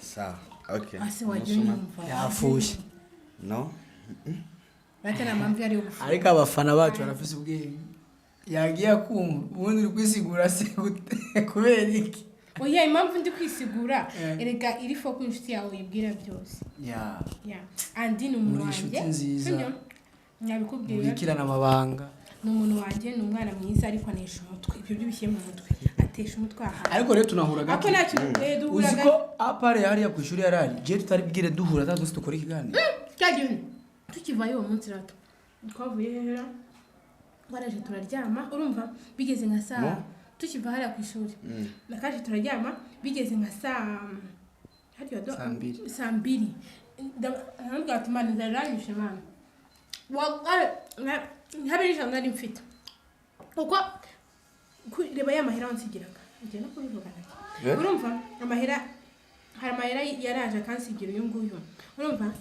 sawa, okay. Ase wajya Umunsi umwe. unyumva. Yafushye. No. Bate nta mpamvu yari yo gufuha. Ariko abafana bacu barafise ubwenge, yagiye akumva ubundi uri kwisigura se gute, kubera iki? Oya, impamvu ndi kwisigura, Eh. erega iri fo ko inshuti yawe uyibwira byose. Ya. Ya, andi ni umuntu Muri wanjye. inshuti nziza. Sibyo? Nabikubwiye. Mubikirana amabanga. Ni umuntu wanjye, ni umwana mwiza, ariko anesha umutwe. Ibyo byo ubishyire mu mutwe, atesha umutwe aha. Ariko rero tunahura Ariko gake. nta kintu, duhura Uzi gake. ko apare hariya ku ishuri yarari je tutari bwire duhura atari umunsi dukora ikiganiro. Cya gihe tukivayo uwo munsi, rato twavuye hera, waraje turaryama. Urumva, bigeze nka saa, tukiva hariya ku ishuri nakaje turaryama, bigeze nka saa hariya Saa mbiri. Saa mbiri. Ndamubwira ati: "Mana, inzara iranyishe, Mana." Habe n'ijana nari mfite, kuko reba ya mahera wansigiraga, ngiye no kubivuga nacyo. Eh? Urumva, amahera, hari amahera yaraje akansigira uyu nguyu, urumva,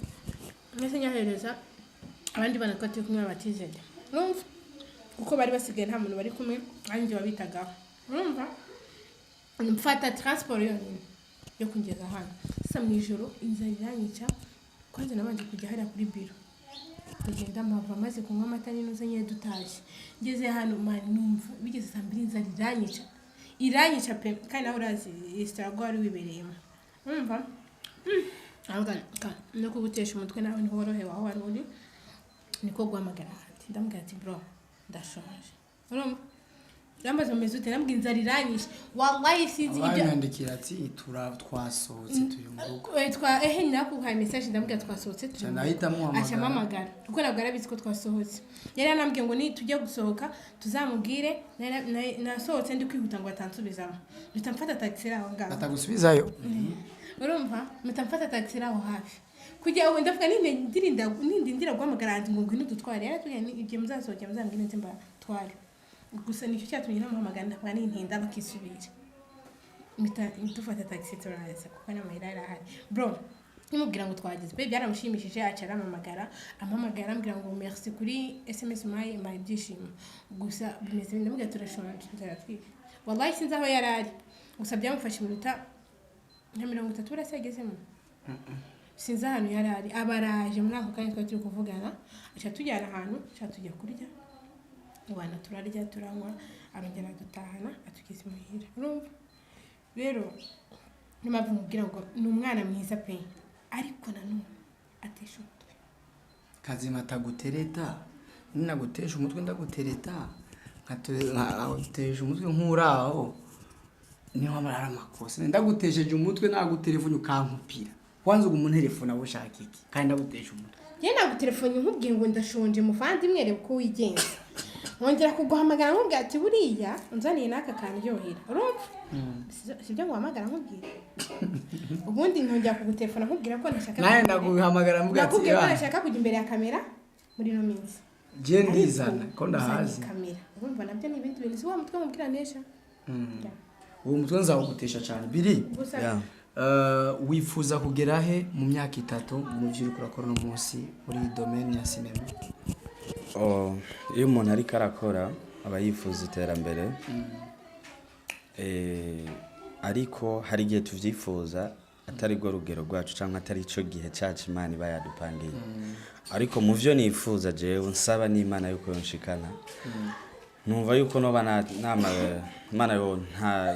mbese nyahereza abandi bana twari turi kumwe batizeye, urumva, kuko bari basigaye nta muntu bari kumwe, nanjye wabitagaho. Urumva, mfata transport yonyine yo kungeza hano. Sasa mu ijoro inzara iranyica. Kwanza nabanje kujya hariya kuri biro, ndagenda mpava maze kunywa amata n'inuze nyine. Dutashye, ngeze hano, man, numva bigeze saa 2, inzara iranyica, iranyica pe. Kandi nawe urazi resitora wari wibereyemo, urumva. Aravuga no kugutesha umutwe nawe ntiworohewe aho wari uri. Niko guhamagara ahandi, ndamubwira ati: "Bro, ndashonje." Urumva, urambaza umeze ute? Ndamubwira inzara iranyishe, wallahi sinzi ibyo. Abanyandikira ati tura twasohotse, turi mu rugo. Twa ehe nakuhaye message, ndamubwira twasohotse, turi mu rugo. Nahita muhamagara. Aca ampamagara, kuko ntabwo yarabizi ko twasohotse. Yari yanambwiye ngo nitujya gusohoka tuzamubwire. Nasohotse ndi kwihuta ngo batansubizamo, mpita mfata taxi iri aho ngaho. Batagusubizayo. Urumva, mpita mfata taxi iri aho hafi kujya ubu. Ndavuga nindi nindindira guhamagara andi ngo ngwino udutware. Yaratubwiye ni igihe muzasohokera muzambwire nze mbatware. Gusa nicyo cyatumye ntamuhamagara, ndavuga nintinda bakisubira. Mpita dufata taxi turaza, kuko n'amahera yari ahari. Bro, nimubwira ngo twageze pe, byaramushimishije. Aca arampamagara, ampamagara ambwira ngo merci kuri SMS maye, maye ibyishimo gusa bimeze. Ndamubwira turashonje, inzara twiga. Wallahi sinzi aho yari ari, gusa byamufashe iminota nka 30 burasa yagezemo. Sinzi ahantu yari ari, aba araje muri ako kanya twari turi kuvugana, aca tujyana ahantu, aca tujya kurya, abantu turarya, turanywa, arongera adutahana, atugeza imuhira. Urumva rero, niyo mpamvu mubwira ngo ni umwana mwiza pe, ariko nanone atesha umutwe. Kazima atagutereta, ninagutesha umutwe ndagutereta, nkagutesha umutwe nk'uraho niho haba hari amakosa. Ndagutesheje umutwe, nagutelefone ukankupira, kwanza ugu umuntu aba ushaka iki kandi ndagutesha umutwe? Njye nagutelefone nkubwiye ngo ndashonje, muvandimwe, reba uko wigenza. Nkongera kuguhamagara nkubwira ati buriya unzaniye n'aka kanryohera. Urumva, sibyo nguhamagara nkubwira? Ubundi nkongera kugutelefona nkubwira ko ntashaka Nawe ndaguhamagara mvuga ati nakubwiye ko "Ah, ntashaka kujya imbere ya kamera muri ino minsi." Je ndizana ko Ariko ndahazi. uzanye kamera, urumva nabyo ni ibindi bintu. Si wa mutwe nkubwira nesha? Uwo mutwe nzawugutesha cyane biri. Gusa Wifuza kugera he mu myaka 3 mu byo uriko urakora uno munsi muri iyi domaine ya sinema? Oh, iyo umuntu ariko arakora aba yifuza iterambere. Ariko hari igihe tuvyifuza atari rwo rugero rwacu cyangwa atari cyo gihe cyacu Imana iba yadupangiye. Ariko mu vyo nifuza jewe, nsaba n'Imana yuko yonshikana, numva yuko noba Imana yo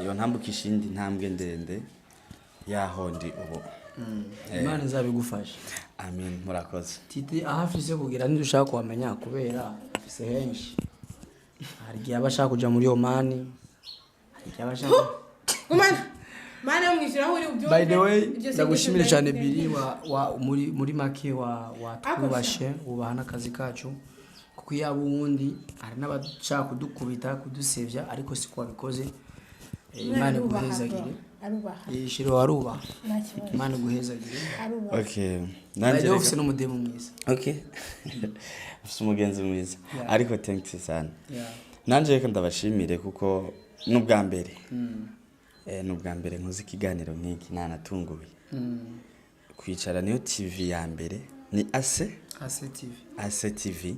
yontambukisha iyindi ntambwe ndende yaho ndi ubu. Imana izabigufasha. Amin, murakoze. Titi aho afise kugira ntidushaka kuhamenya kubera afise henshi. Hari igihe aba ashaka kuja muri Omani, hari igihe aba ashaka Gumana mana yo mwishyura aho uri ubyumve. By the way, Iryo sengesho ndagushimire cyane Biri, wa muri make watwubashe, wubaha n'akazi kacu, kuko iyo aba uwundi hari n'abashaka kudukubita, kudusebya, ariko siko wabikoze. Umwana Imana arubaha, iguhezagire. bro. Arubaha. Shiro arubaha. Nta kibazo. Imana iguhezagire. Arubaha. Okay. By Nanje the way, reka- ufise n'umudemu mwiza. Okay, ufite umugenzi mwiza. Ariko thanks sana. Yeah. Nanje reka ndabashimire kuko n'ubwa mbere n'ubwa mbere nkoze ikiganiro nk'iki, nanatunguwe kwicara niyo TV ya mbere ni ase Ase TV. Ase TV.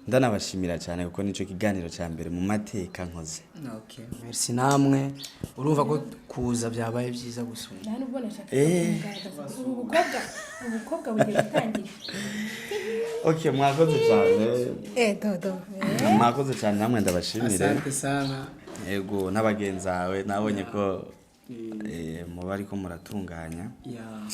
Ndanabashimira cyane kuko nicyo kiganiro cya mbere mu mateka nkoze. Okay. Merci namwe. Urumva ko kuza byabaye byiza gusumba. Nta nubwo nashaka kumugaragaza. Ubu bukobwa bugiye gutangira. Okay, mwakoze cyane. Dodo. Mwakoze cyane, namwe ndabashimire. Asante sana. Yego, n'abagenzi bawe nabonye ko muba ariko muratunganya. Yeah.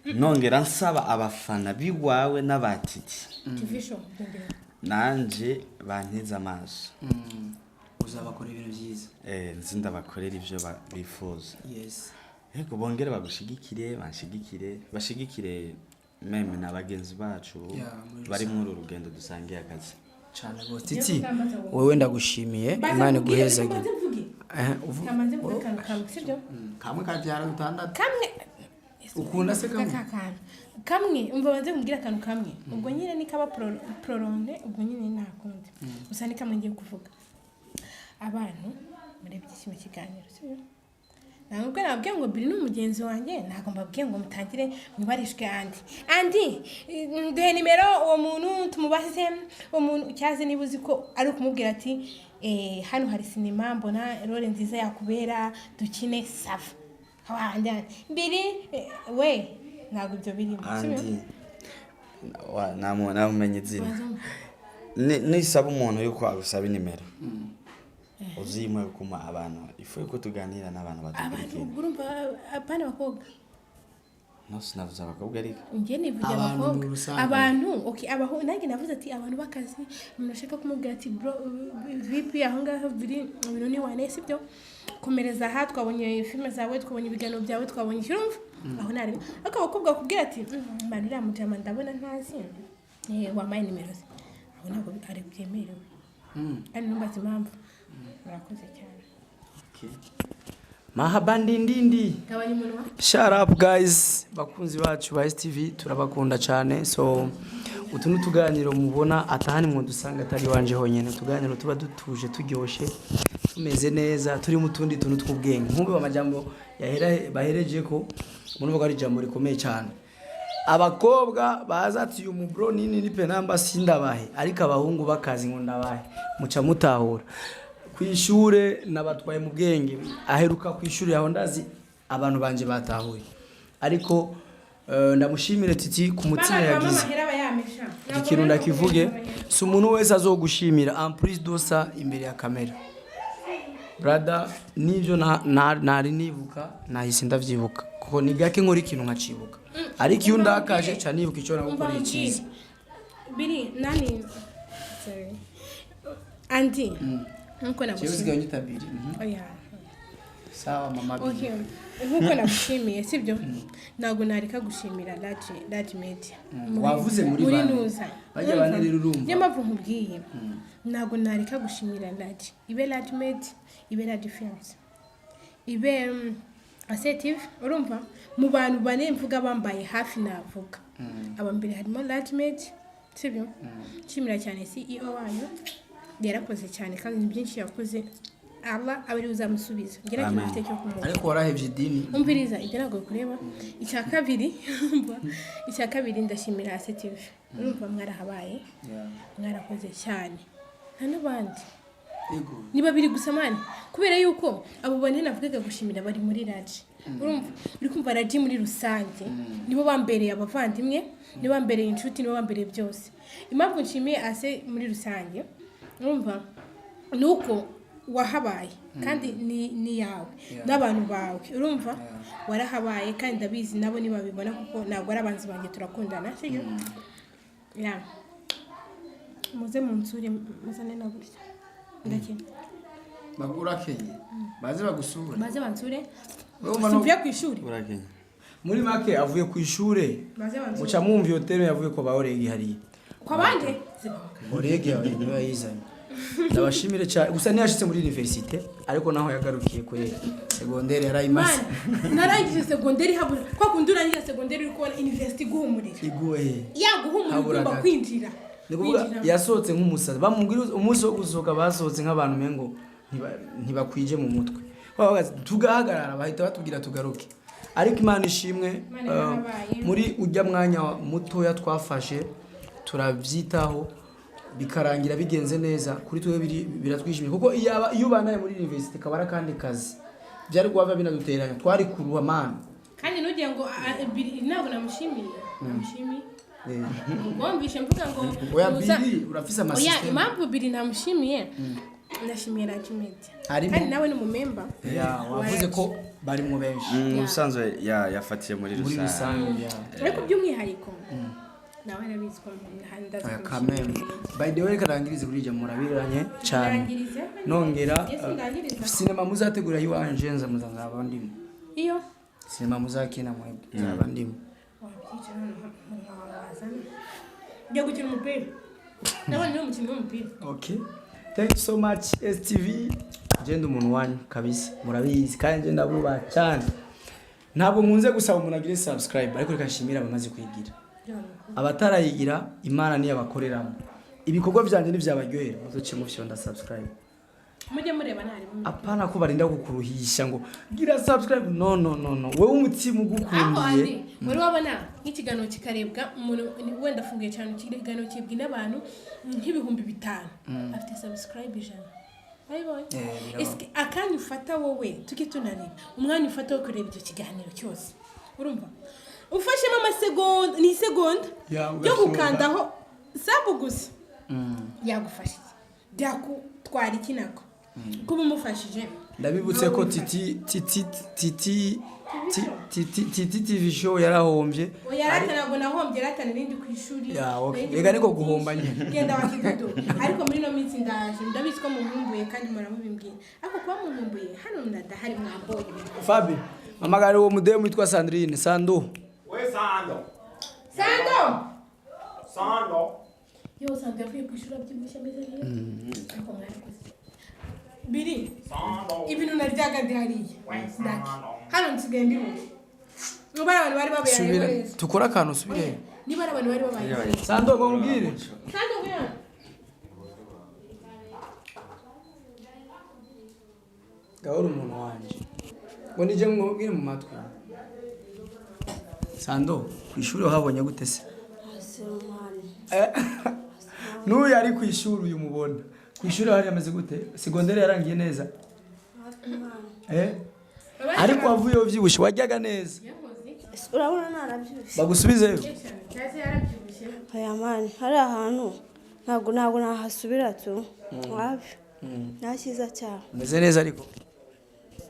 Nongera nsaba abafana biwawe n'abatiti TV show byongera. nanje bantize amaso. Uzabakora ibintu byiza. Nzi ndabakorera ivyo bifuza. Yes. Yego, bongere bagushigikire, banshigikire, bashigikire même na bagenzi bacu Yeah, muri bari muri uru rugendo dusangiye akazi. Cyane rwose. Titi, wewe ndagushimiye. Imana iguhezagire. Mbanze mvuge. Uvu- Kamanze mvuge akantu kamwe, sibyo? Kamwe kabyara dutandatu. Kamwe. Ukunda se kamwe? Ka kantu kamwe, umva, banze mubwire akantu kamwe. Ubwo nyine ni kaba prolonge, ubwo nyine nta kundi. Gusa ni kamwe ngiye kuvuga. Abantu murebye kino kiganiro, sibyo? Ntabwo nababwiye ngo Biri ni umugenzi wanjye, ntabwo mbabwiye ngo mutangire mwibarishwe andi andi duhe nimero uwo muntu tumubaze. Uwo muntu cyaze, niba uzi ko ari ukumubwira ati hano hari sinema, mbona role nziza yakubera, dukine, ça va. Andi andi Biri, we ntabwo ibyo birimo, sibyo? Andi. Namumenye izina. Nisaba umuntu yuko agusaba inimero, uzimwe kuma abantu ifu yuko tuganira n'abantu Abantu badukurikira. Urumva, apana abakobwa. No, sinavuze abakobwa, ariko Njye nivugira Abantu abakobwa. muri rusange. Abantu, okay, abaho nanjye navuze ati abantu b'akazi, umuntu ashaka kumubwira ati: "Bro, VP, aho ngaho biri ibintu ni wane, sibyo? Komereza aha, twabonye filime zawe, twabonye ibiganiro byawe, twabonye iki." Urumva aho narebe, ariko abakobwa bakubwira ati: "Man, uriya mujama ndabona ntazi, wampaye nimero ze." Aho ntabwo ari byemerewe, kandi numbaza impamvu. Murakoze cyane. Mahabandindindi. Gabanya umunwa. Shut up guys, bakunzi bacu ba STV, turabakunda cyane. So utu ni utuganiro mubona atahani mwe dusanga atari wanje honyine, utuganiro tuba dutuje, turyoshe, tumeze neza, turi mu tundi tuntu tw'ubwenge. Nk'ubu amajambo yahera bahereje ko murumva ko ari ijambo rikomeye cyane. Abakobwa baza ati: "Uyu mubro nini nipe namba sindabahe," ariko abahungu bakazi ngo ndabahe, muca mutahura. Ku ishure nabatwaye mu bwenge, aheruka ku ishure aho ndazi abantu banje batahuye. Ariko ndamushimire Titi ku mutima yagize. Amahera aba yamesha. Iki kintu ndakivuge, si umuntu wese azogushimira, en plus de ça imbere ya kamera. Brother, nivyo nari nibuka, nahise ndavyibuka, kuko ni gake nkora ikintu nkacibuka, ariko iyo ndakaje ca nibuka ico nagukoreye cyiza. Biri nani, sorry, Andy, nkuko nagushimiye. Unyita Biri. Oya. Sawa mama. Okay, nkuko nagushimiye, sibyo? Ntabwo nareka gushimira Large Media. Wavuze muri muri bane. nuza. Bajya bane rero urumva. Niyo mpamvu nkubwiye, ntabwo nareka gushimira Large, ibe Large Media, ibe Large Films, ibe Assetive. Urumva, mu bantu bane mvuga bambaye hafi, navuga aba mbere harimo Large Media, sibyo? Nshimira cyane CEO wayo, yarakoze cyane kandi ni byinshi yakoze, Allah abe ariwe uzamusubiza. Njye nta kintu Amen. mfite cyo kumuha. Ariko warahevye idini. Umviriza, ibyo ntabwo bikureba. Icya kabiri, urumva, icya kabiri ndashimira Assetive. Urumva, mwarahabaye, mwarakoze cyane, nta n'abandi. Yego. Ni babiri gusa man, kubera yuko abo bane navugaga gushimira bari muri Raji. Urumva, uri kumva, Raji muri rusange nibo bambereye abavandimwe, nibo bambereye inshuti, nibo bambereye byose. Impamvu nshimiye Ase muri rusange, urumva, ni uko wahabaye kandi ni yawe n'abantu bawe. Urumva, warahabaye kandi ndabizi nabo ntibabibona, kuko ntabwo ari abanzi banjye, turakundana, sibyo? Ya, muze munsure, muzane na gutya, ndakina. Urakenye, baze bagusure. Baze bansure. Urumva Simvuye ku ishuri. Urakenye. Muri make avuye ku ishure. Baze bansure. Muca mwumva iyo terme, yavuye ko ba Oregi hariya. Kwa bande? Oregi yawe niwe yayizanye. Ndabashimire cyane, gusa ntiyashitse muri université, ariko naho yagarukiye kuri secondaire yarayimaze. Man, narangije segonderi habura kwa kundi urangiza segonderi uri kubona university iguhumurira. Iguhe. Yaguhumurira. Habura Ugomba gato. kwinjira. Ni kuvuga Kwinjira. yasohotse nk'umusazi, bamubwira umunsi wo gusohoka basohotse nk'abantu mengo ntibakwije mu mutwe. Bavuga ati, tugahagarara, bahita batubwira tugaruke. Ariko Imana ishimwe. Imana yarabaye. Muri ujya mwanya mutoya twafashe turabyitaho, bikarangira bigenze neza kuri twe, biratwishimiye, kuko iyo ubanaye muri university kaba ari akandi kazi, byari kuba binaduteranya, twari kuruha man. Kandi ntugire ngo ntabwo namushimiye. Wumvishe mvuga ngo Oya, Biri urafise Oya, amasystem. impamvu Biri ntamushimiye, ndashimiye Raji Media. Harimo- Kandi nawe ni umumemba. Ya, wavuze ko barimo benshi. Mu busanzwe yafatiye muri muri rusange. Rusange ya. Ariko by'umwihariko nawe arabizi ko ndazi Aya kumushimira. kameme, by the way, reka ndangirize kuri iryo, murabiranye cyane. Ndangirize. Nongera Yes, ndangiriza. Sinema muzategura iwanje, nza muza nzaba ndimo. Iyo Sinema muzakina mwebwe nzaba ndimo. Wabyica hano wazana njya gukina umupira, ndabona ni umukinnyi w'umupira. Okay, thank you so much STV. Je ndi umuntu wanyu kabisa, murabizi, kandi je ndabubaha cyane. Ntabwo nkunze gusaba umuntu agire subscribe, ariko reka nshimire abamaze kuyigira. Abatarayigira, Imana niyo abakoreramo ibikorwa byanjye, ntibyabaryohera, muzoce mufyonda subscribe. Mujye mureba ntarimo. Apana ko barinda kukuruhisha ngo gira subscribe, no no no no, wewe umutima Aho ugukundiye. Andi, wari wabona nk'ikiganiro kikarebwa umuntu wenda afunguye cyane, ikiganiro kibwa n'abantu nk'ibihumbi 5, afite subscribe 100, wabibonye? Birabaho. Eske akanya ufata wowe, tujye tunareba umwanya ufata wo kureba icyo kiganiro cyose, urumva? Ufashemo amasegonda, ni isegonda Ya, yo ugasonga. gukandaho sub gusa, yagufasha iki? Byakutwara iki nako kuba umufashije? Ndabibutse ko Titi Titi Titi Titi Titi TV Show yarahombye. Oya rata, ntabwo nahombye rata, narindi ku ishuri. Ya, okay. Narindi Ega niko mu guhomba byinshi. nyine. Genda wakidudu. Ariko muri ino minsi ndaje, ndabizi ko munkumbuye kandi muramubimbwira, ariko kuba munkumbuye hano ndahari, mwambonye. Fabi, mamagara uwo mudemu witwa Sandrine Sando. We Sando. Sando. Sando. Yo, Sando yavuye ku ishuri abyibushye, ameze neza, ariko mwarakoze biri. Sando. Ibintu naryaga ndi hariya We ndaki Sando. hano nsigaye mbibona. Niba ari abantu bari babayeho Subira neza. tukora akantu, usubire. Niba ari abantu bari babayeho neza. Sando, ngo nkubwire. Sando, ngwino. Gahoro umuntu wanje, ngo nije nkubwire mu matwi. Sando, ku ishuri wahabonye gute se? Eh, n'uyu ari ku ishuri, uyu mubona ku ishuri hari ameze gute? Segonderi yarangiye neza? Eh, ariko wavuyeho ubyibushye, wajyaga neza. Urabona narabyibushye. Bagusubizeyo? Cyangwa yarabyibushye. Oya man, hari ahantu ntabwo nahasubira tu, wapi, nta cyiza cyaho. Umeze neza ariko?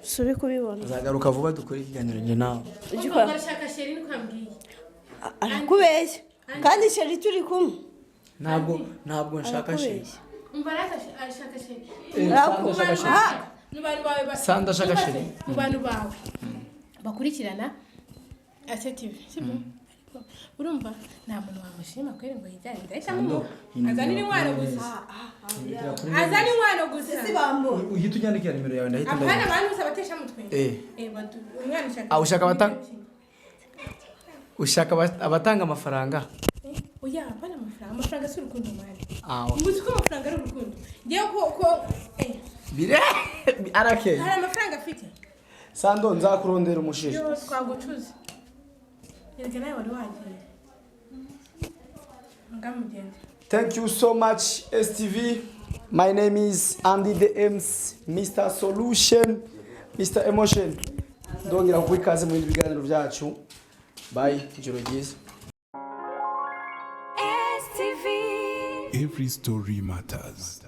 Subi kubibona. Uzagaruka vuba dukore ikiganiro njye nawe. Ujya ukora. Arashaka chéri, niko yambwiye. Arakubeshya kandi chéri turi kumwe. Ntabwo nshaka chéri. Arakubeshya. Umva rata, arashaka chéri. Eh, Araku- Sando ashaka chéri. Ah! Mu bantu bawe Sando ashaka Umva se, chéri. mu bantu bawe bakurikirana Ase TV, sibyo? Ariko urumva nta muntu wamushima kweri ngo yijyane, ndahita mumuha azanire inkwano gusa, azane inkwano gusa. Si bambo. Uhita unyandikira nimero yawe, ndahita Apana. ndahita. Abantu bose abatesha mutwe. Eh. Eh, umwana ushaka. Ah, ushaka abatanga amafaranga? Oya, apana amafaranga, amafaranga si urukundo man. Ah, okay. Muzi ko amafaranga ari urukundo? Ngewe ko Bire arake. Hari amafaranga afite. Sando, nzakurondera umushiri. Yo, twagucuze. Erega nawe wari wagiye ngamugenzi. Thank you so much, STV. My name is Andy the M's, Mr. Solution, Mr. Emotion. Ndongera kukuha ikaze mu bindi biganiro byacu. Bye, ijoro ryiza. Every story matters.